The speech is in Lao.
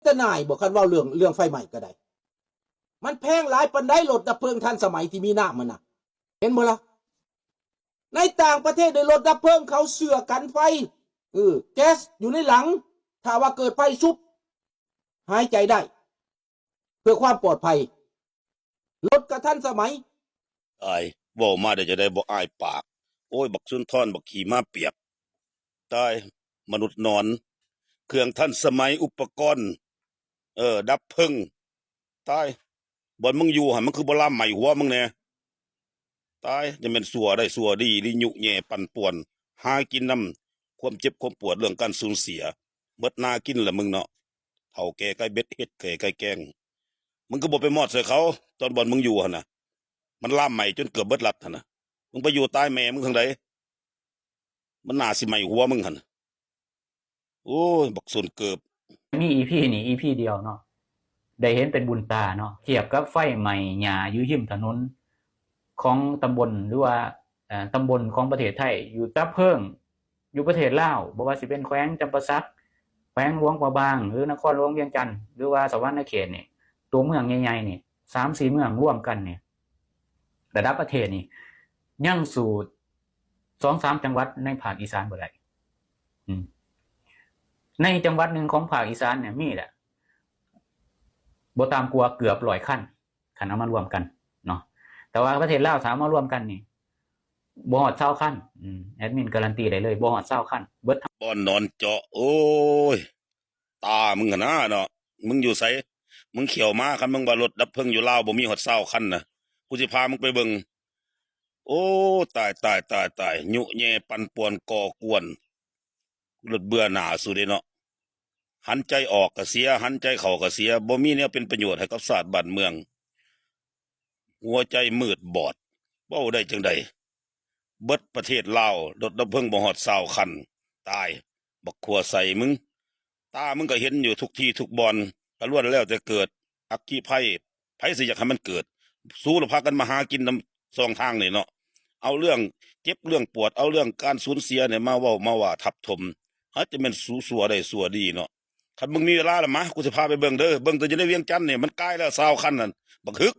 ຕະໜ່າຍບໍ່ ຄັນເວົ້າເລື່ອງ ເລື່ອງໄຟໄໝ້ກໍໄດ້. ມັນແພງຫຼາຍປານໃດ ລົດດັບເພີງທັນສະໄໝທີ່ມີນ້ຳຫັ້ນນະ ເຫັນບໍ່ລະ? ໃນຕ່າງປະເທດໃນລົດດັບເພີງເຂົາເສື້ອກັນໄຟ ເອີ ແກັສຢູ່ໃນຫຼັງ ຖ້າວ່າເກີດໄຟຊຸບ ຫາຍໃຈໄດ້ ເພື່ອຄວາມປອດໄພ ລົດກໍທັນສະໄໝ. ຕາຍ ເວົ້າມາໄດ້ຈັ່ງໃດບໍ່ອາຍປາກ. ໂອ້ຍ ບັກສຸນທອນ ບັກຂີ້ໝາປຽກ. ຕາຍ ມະນຸດນອນ ເຄື່ອງທັນສະໄໝ ອຸປະກອນ ເອີ ດັບເພີງ. ຕາຍ ບ່ອນມຶງຢູ່ຫັ້ນ ມັນຄືບໍ່ລາມໄໝ້ຫົວມຶງແດ່? ຕາຍ ຈະແມ່ນຊົ່ວໄດ້ຊົ່ວດີ ລິຍຸແຍ່ປັ່ນປ່ວນ ຫາກິນນຳຄວາມເຈັບຄວາມປວດ ເລື່ອງການສູນເສຍ ເໝິດໜ້າກິນລະມຶງເນາະ. ເຖົ້າແກ່ໄກ່ເບັດ ເຮັດແກ່ໄກ່ແກງ ມຶງຄືບໍ່ໄປມອດໃສ່ເຂົາ ຕອນບ່ອນມຶງຢູ່ຫັ້ນນະ? ມັນລາມໄໝ້ຈົນເກືອບເບິດລັດຫັ້ນນະ ມຶງໄປຢູ່ຕາຍແມ່ມຶງທາງໃດ? ມັນໜ້າຊິໄໝ້ຫົວມຶງຫັ້ນ. ໂອ້ຍ ບັກສົນເກີບ. ມີອີພີນີ້ອີພີດຽວເນາະ ໄດ້ເຫັນເປັນບຸນຕາເນາະ ທຽບກັບໄຟໄໝ້ຫຍ້າຢູ່ຮິມຖະໜົນຂອງຕຳບົນ ຫຼືວ່າ ເອີ ຕຳບົນຂອງປະເທດໄທ ຢູ່ດັບເພີງຢູ່ປະເທດລາວ ບໍ່ວ່າຊິເປັນແຂວງຈຳປາສັກ ແຂວງຫຼວງພະບາງ ຫຼືນະຄອນຫຼວງວຽງຈັນ ຫຼືວ່າສະຫວັນນະເຂດນີ້ ຕົວເມືອງໃຫຍ່ໆນີ້ ສາມສີ່ເມືອງລວມກັນນີ້ ລະດັບປະເທດນີ້ ຍັງສູ້ສອງສາມຈັງຫວັດໃນພາກອີສານບໍ່ໄດ້. ອືມ ໃນຈັງຫວັດໜຶ່ງຂອງພາກອີສານນີ້ມີແຫຼະ ບໍ່ຕ່ຳກວ່າເກືອບຮ້ອຍຄັນ ຄັນເອົາມາລວມກັນເນາະ ແຕ່ວ່າປະເທດລາວຖ້າເອົາມາລວມກັນນີ້ ບໍ່ຮອດຊາວຄັນ. ອືມ ແອດມິນກາຣັນຕີໄດ້ເລີຍ ບໍ່ຮອດຊາວຄັນ ເບິດທັງ ບ່ອນນອນເຈາະ. ໂອ້ຍ ຕາມຶງຫັ້ນນາເນາະ ມຶງຢູ່ໃສ? ມຶງຂ້ຽວມາ ຄັນມຶງວ່າລົດດັບເພີງຢູ່ລາວບໍ່ມີຮອດຊາວຄັນນະ ກູຊິພາມຶງໄປເບິ່ງ. ໂອ້ ຕາຍ ຕາຍ ຕາຍ ຕາຍ ຍຸແຍ່ປັ່ນປ່ວນກໍ່ກວນ ລົດເບື່ອໜ່າສູເດ້ເນາະ. ຫັນໃຈອອກກະເສຍ ຫັນໃຈເຂົ້າກະເສຍ ບໍ່ມີແນວເປັນປະໂຫຍດໃຫ້ກັບຊາດບ້ານເມືອງ ຫົວໃຈມືດບອດ ເວົ້າໄດ້ຈັ່ງໃດ? ເບິດປະເທດລາວ ລົດດັບເພີງບໍ່ຮອດຊາວຄັນ. ຕາຍ ບັກຂົວໃສມຶງ ຕາມຶງກໍເຫັນຢູ່ທຸກທີ່ທຸກບ່ອນ ກໍລ້ວນແລ້ວແຕ່ເກີດອັກຄີໄພ. ໃຜຊິຢາກໃຫ້ມັນເກີດ? ສູລະພາກັນມາຫາກິນນຳຊ່ອງທາງນີ້ເນາະ ເອົາເລື່ອງເຈັບເລື່ອງປວດ ເອົາເລື່ອງການສູນເສຍນີ້ມາເວົ້າມາວ່າທັບຖົມ. ຫາຈະແມ່ນສູຊົ່ວໄດ້ຊົ່ວດີເນາະ. ຄັນມຶງມີເວລາລະມາ ກູຊິພາໄປເບິ່ງເດີ ເບິ່ງແຕ່ຢູ່ໃນວຽງຈັນນີ້ ມັນກາຍແລ້ວຊາວຄັນນັ້ນ ບັກຫຶກ.